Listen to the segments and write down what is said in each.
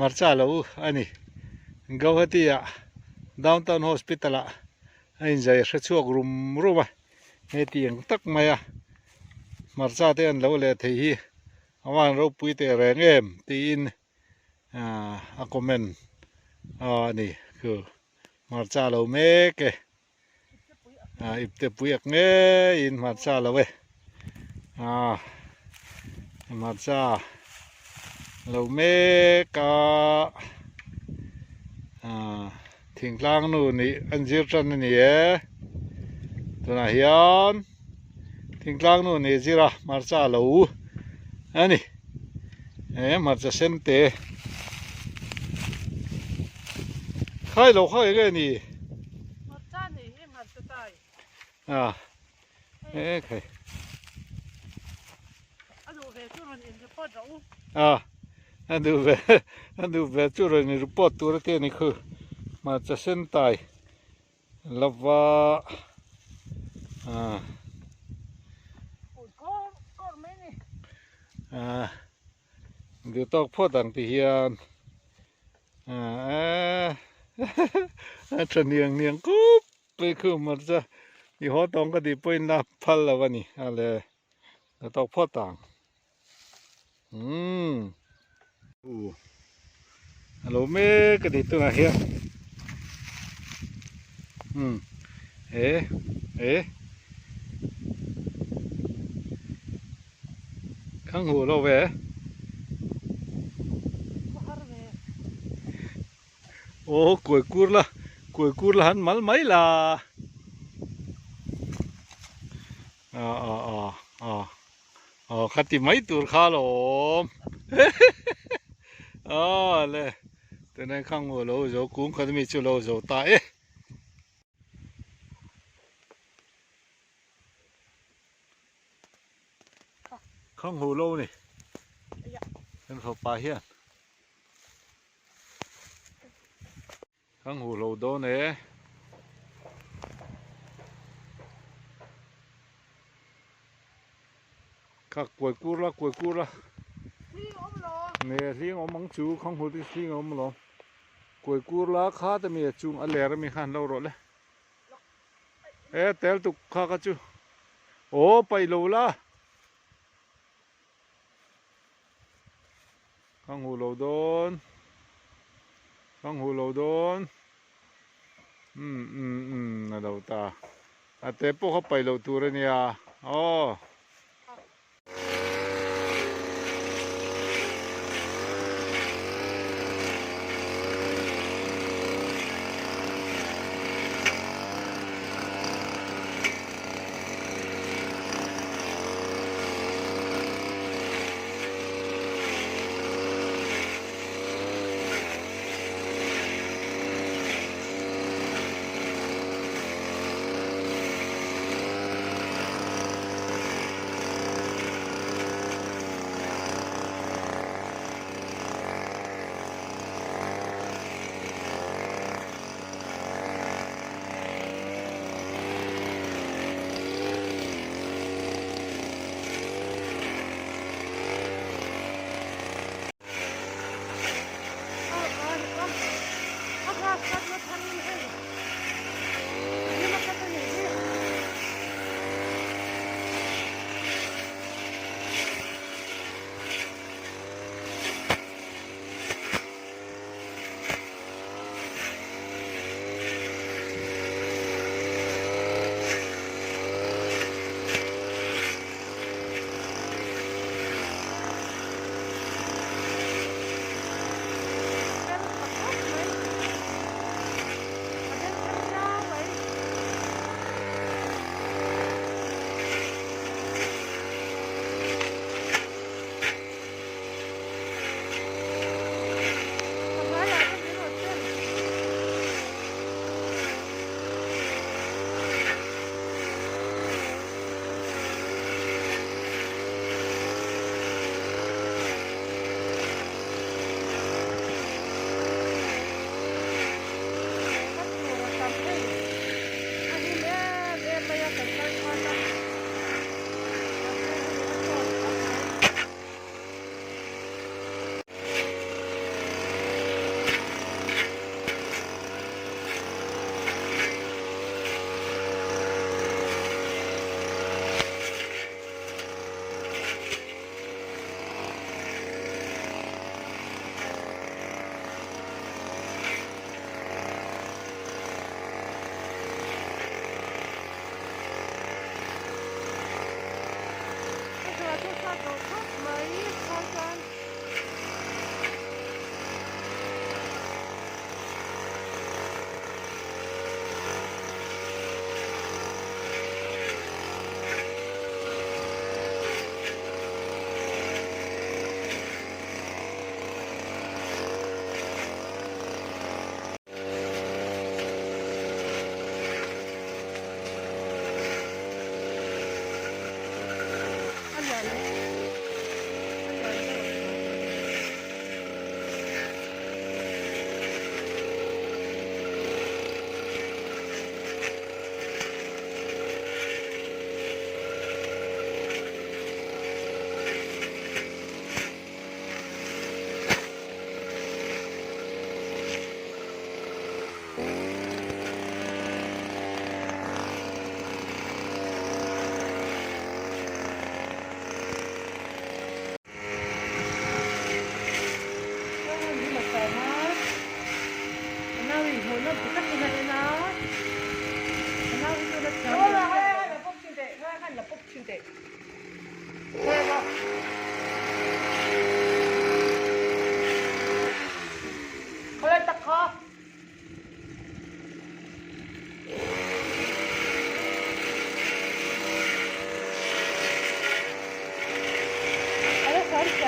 Hmarcha lo a ni. Gauhati ah Downtown Hospital ah a inzai a hre chhuak rum rum a, hetiang tak mai a hmarcha te an lo leh thei hi a van ropui teh reng em tiin a comment a ni chu hmarcha lo mek e. Ipte pui ak ngeiin hmarcha lo e hmarcha lo mek a thingtlang nu nih an zir tan a ni e tunah hian thingtlang nu nih a zir a hmarcha lo a ni he hmarcha sen te khai lo kha eng nge ni. Hmarcha nih hi hmarcha tai. A e khai. A duh ve chu rawn in report rawh u. A a duh ve a duh ve chu rawn in report tur a ti a ni khu hmarcha sen tai lova a. Kut kawr kawr mai ni. A duh tawk phawt ang ti hian. A tha niang niang khup mai khu hmarcha i haw tawng ka tih pawhin la phal lo a ni a le ka tawk phawt ang umm u a lo mek a ni tunah hian umm e e Khang huh lo ve. Aw kuai kur la kuai kur la han mal mai la. A a a a aw kha ti mai tur kha alawm. Aw le tunah khang huh lo zo kung khat ami chu lo zo ta e. Khang hu lo ni kan fapa hian khang hu lo dawn e. Kha kuai kur la kuai kur la nge hling awm ang chu khang hu te hling awm lo kuai kur la kha te mi a chung a ler ami khan lo rawh le. E tel tuk kha kha chu aw paih lo la ka hmuh lo dawn ka hmuh lo dawn umm umm umm a lo ta a te pawh kha paih loh tur a nia aw.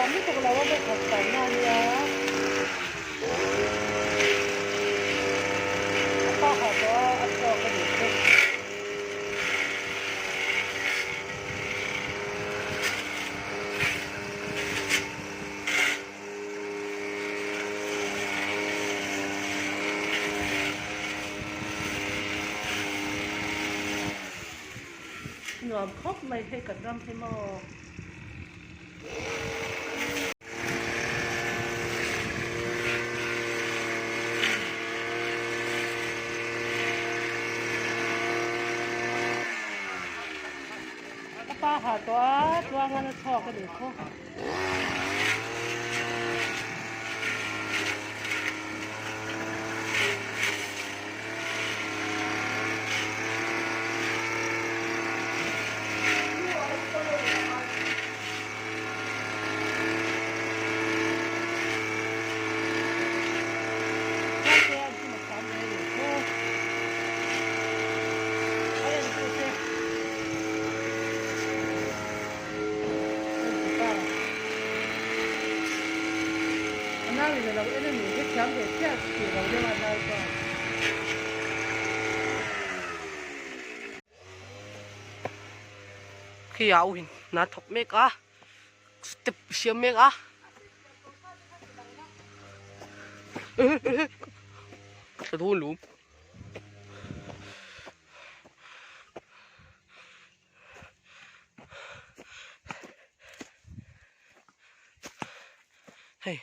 Thiam lutuk lo a vawikhat kalna a nia. A pa hah tawh a, a chhuak a nih chu. Nuam khawp mai hei kan ram hi maw. Ka pa ha tawh a, tluangan a chhuak a nih khaw. A nauin a lo en a ni hi thiam ve chiah tih lo deuh a nau chuan. Khi a uhin hna thawk mek a step siam mek a ka tla dawn lum. Hei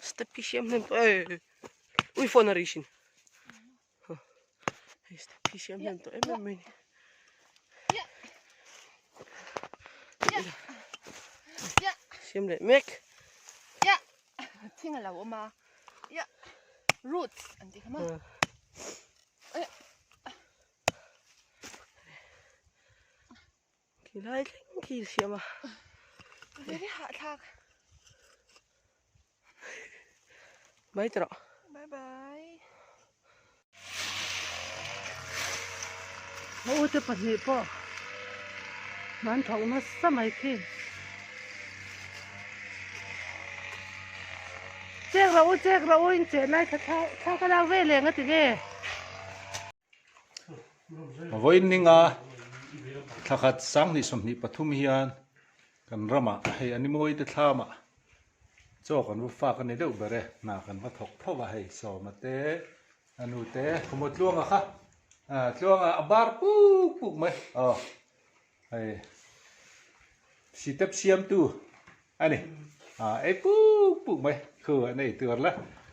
step khi siam hnem tawh e ui phone a ri thin hei step khi siam hnem tawh em em mai ni siam leh mek thing a lo awm a roots an tih kha maw. Khi lai thleng khi siam a. Very hahthlak. Bye tawh rawh. Bye bye. A ute pahnih pawh an thawk nasa mai khi. Chek rawh u chek rawh u in cheh lai kha thla ka lak ve leng a ti nge. Vawiin ninga thlakhat 2023 hian kan ramah hei a ni mawi te thlamah chaw kan va fak a ni deuh ber e, hna kan va thawk tho va hei Sawma te a nu te khawmaw Tluanga kha ah Tluanga a bar puk puk mai aw hei sitep siamtu a ni ah ei puk puk mai khu an ei tur la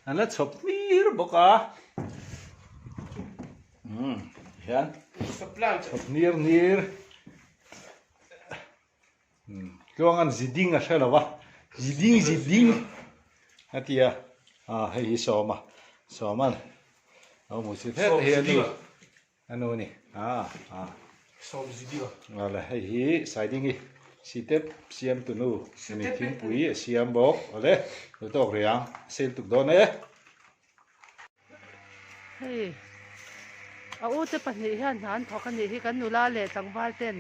an la chhawp hlir bawk a umm hian chhawp hlir hlir umm tluang an ziding a hre lo va ziding ziding a ti a ah hei hi sawma sawman a awm si hret hi a ni. A nu ni a a Awle hei hi Saidingi sitep siam tu nu ani thingpui a siam bawk awle lu tawk rih ang a sel tuk dawn e. Hei a u te pahnih hian hna an thawk a nih hi kan nula leh tlangval ten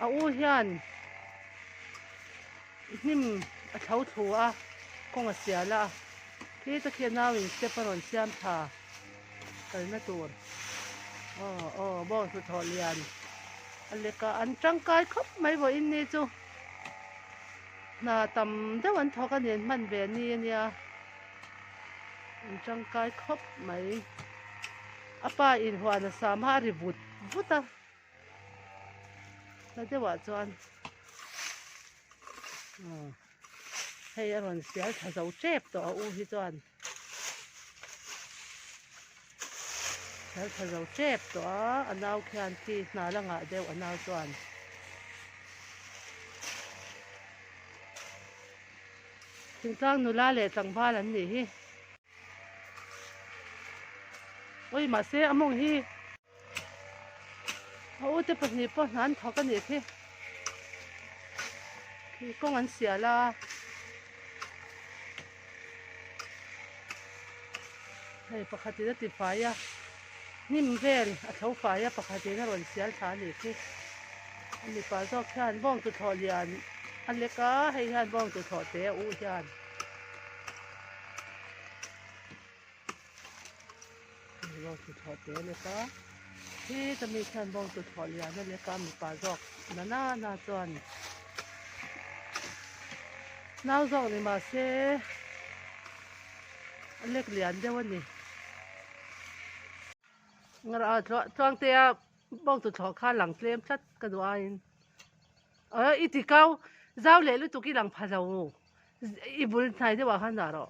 a u hian hnim a thlo thlu a kawng a sial a. Khi te khi a nau in step a rawn siam tha kalna tur aw aw bawng hnathawh lian a lek a an tangkai khawp mai vawiin ni chu hna tam deuh an thawk a ni an hman ve ni ania an tangkai khawp mai a pa in huan a sam a a ri vut vut a hla deuhah chuan aw. Hei a rawn sial tha zo tep tawh a u hi chuan sial tha zo tep tawh a a nau khian khi hna la ngah deuh a nau chuan thingtlang nula leh tlangval an nih hi awi mahse a mawng hi A ute pahnih pawh hna an thawk a nih khi khi kawng an sial a hei pakhat in a ti fai a hnim vel a tho fai a pakhat in a rawn sial thla a nih khi a mipa zawk hian bawng tuthlawh lian. A lek a, hei hian bawng tuthawh te a uh hian. Bawng tuthawh te a lek a, heta mi khian bawng tuthawh lian a lek a mipa zawk na na na chuan nau zawk ni mahse a lek lian deuh a ni. Tluangtea bawng tuthawh kha lang tlem tlat ka duh aiin. Aw i ti kau zau leh lutuk i lang pha lo i bul hnai deuh ah khan dah rawh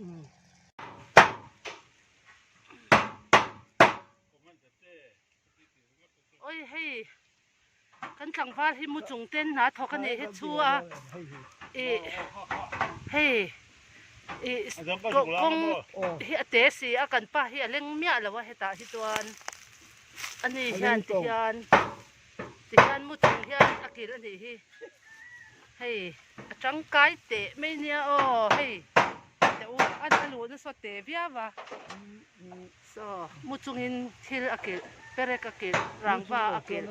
umm. Oi hei kan tlangval hi mu chung ten hna thawk a nih hi chu a ih hei ih kawng hi a te si a kan pa hi a leng miah lo a hetah hi chuan ani hian ti hian. Tihian mu chung hian a kilh a nih hi. Hei a tangkai teh mai nia aw hei teh u a a luh nasa teh viau a. Saw mu chungin thil a kilh perek a kilh rangva a kilh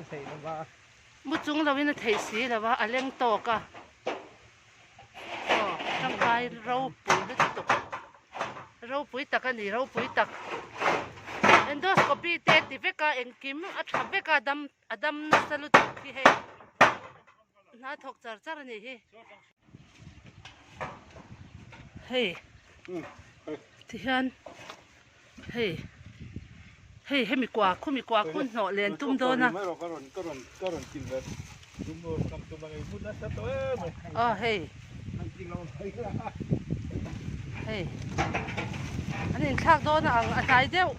mu chung loin a theih si lo a a leng tawk a. Aw tangkai ropui lutuk ropui tak a ni ropui tak endoscopy te ti vek a engkim a tha vek a dam a dam nasa lutuk hi hei hna thawk char char a nih hi hei tihian hei hei hemi kua khumi kua khu hnawh len tum dawn a aw hei hei an inthlak dawn a ang a hnai deuh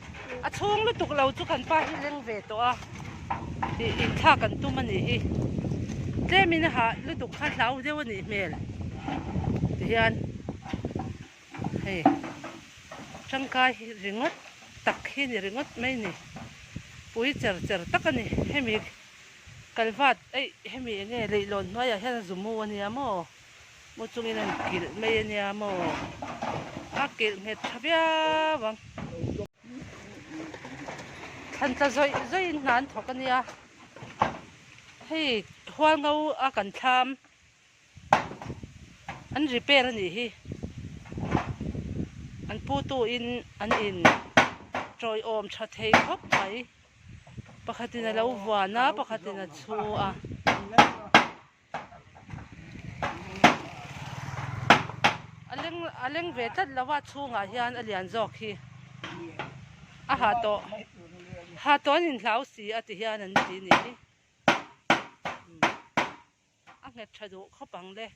a chhung lutuk lo chu kan pa hi leng ve tawh a ih inthlak an tum a nih hi tlemin a hah lutuk kha hlau deuh a nih hmel tihian. Hei tangkai hi ringawt tak hi ni ringawt mai ni pui cher cher tak a ni hemi kalvat eih hemi eng nge leihlawn hnuaiah hian a zu mu a nia maw mu chungin a kilh mai a nia maw a kilh nghet tha viau ang thlan tla zawih zawih in hna an thawk a nia hei hual ngo a kan thlam. An repair a nih hi an pu tu in an in tawiawm tha thei khawp mai pakhat in a lo vuan a pakhat in a chhu a a leng a leng ve tlat lo a chhungah hian a lian zawk hi a ha tawh ha tawh an inhlau si a ti hian an ti nih hi. A nghet tha duh khawp ang le.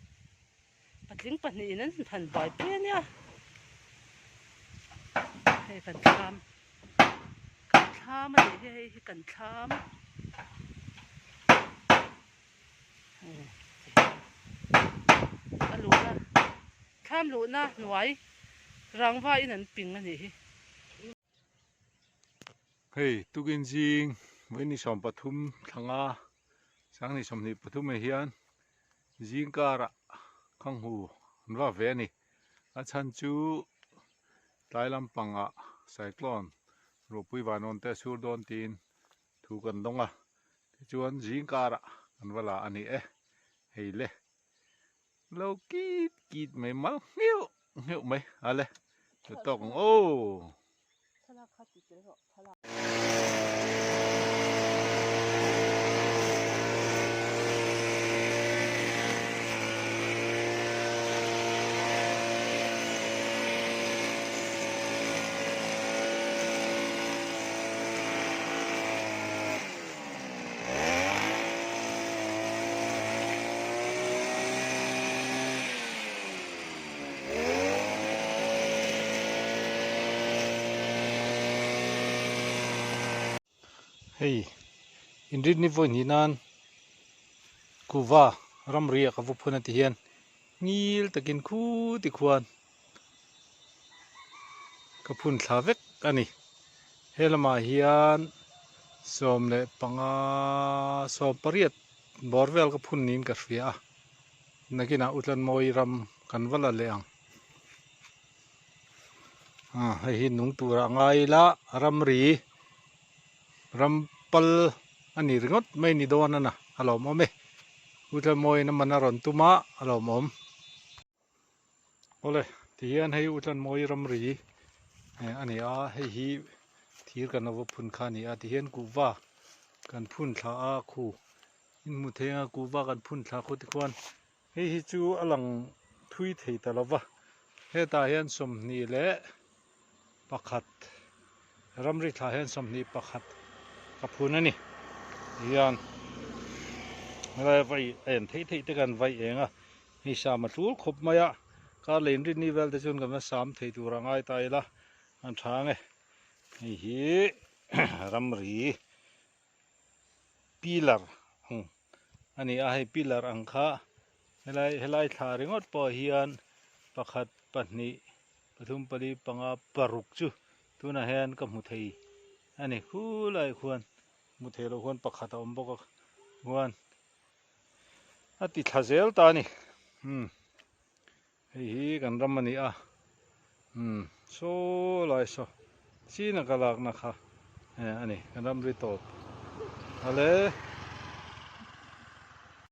Patling pahnihin an han buaipui a nia. Hei kan thlam. Kan thlam a nih hi hei hi kan thlam. A luhna thlam luhna hnuai rangva in an ping a nih hi. Hei tukin zing vawi 13 thlanga Sangni 23 ah hian zing karah khanghu an vak ve a ni. A chhan chu tlai lampangah cyclone ruahpui vanawn te a sur dawn tiin thu kan dawng a, tichuan zing karah kan va la a ni e. Hei le lo kit kit mai mal ngheuh ngheuh mai a le chu tawk ang aw. Hei inrinni vawi hnih nan kuva ramri ah ka va phun a ti hian ngil takin khuti khuan ka phun thla vek a ni he lamah hian 15 18 bawr vel ka phun niin ka hria a nakinah Utlanmawi ram kan va la leh ang ah hei hi nung turah ngai ila ramri ram pal a ni ringawt mai ni dawn a na a lawmawm e. Utlanmawiin a man a rawn tum a, a lawmawm. Awle, tihian hei Utlanmawi ramri a ni a, hei hi thir kan lo va phun kha a ni a, tihian kuhva kan phun thla a khu in hmu thei anga kuhva kan phun thla khu tikhuan hei hi chu a lang thui thei ta lo va, hetah hian 21 ramri thla hian 21 ka phun a ni tihian helai vai a en theih theih te kan vai eng a hei sam a tul khawp mai a kar leh inrinni vel te chuan kan va sam thei tur a ngai ta ila an tha ang e hei hi ramri pillar ang a ni a hei pillar ang kha helai helai thla ringawt pawh hian pakhat pahnih pathum pali panga paruk chu tunah hian ka hmu thei a ni khulai khuan hmu thei loh khuan pakhat a awm bawk a chuan a ti thla zel ta a ni umm hei hi kan ram a ni a umm saw lai saw china ka lakna kha a ni kan ram ri tawp ale.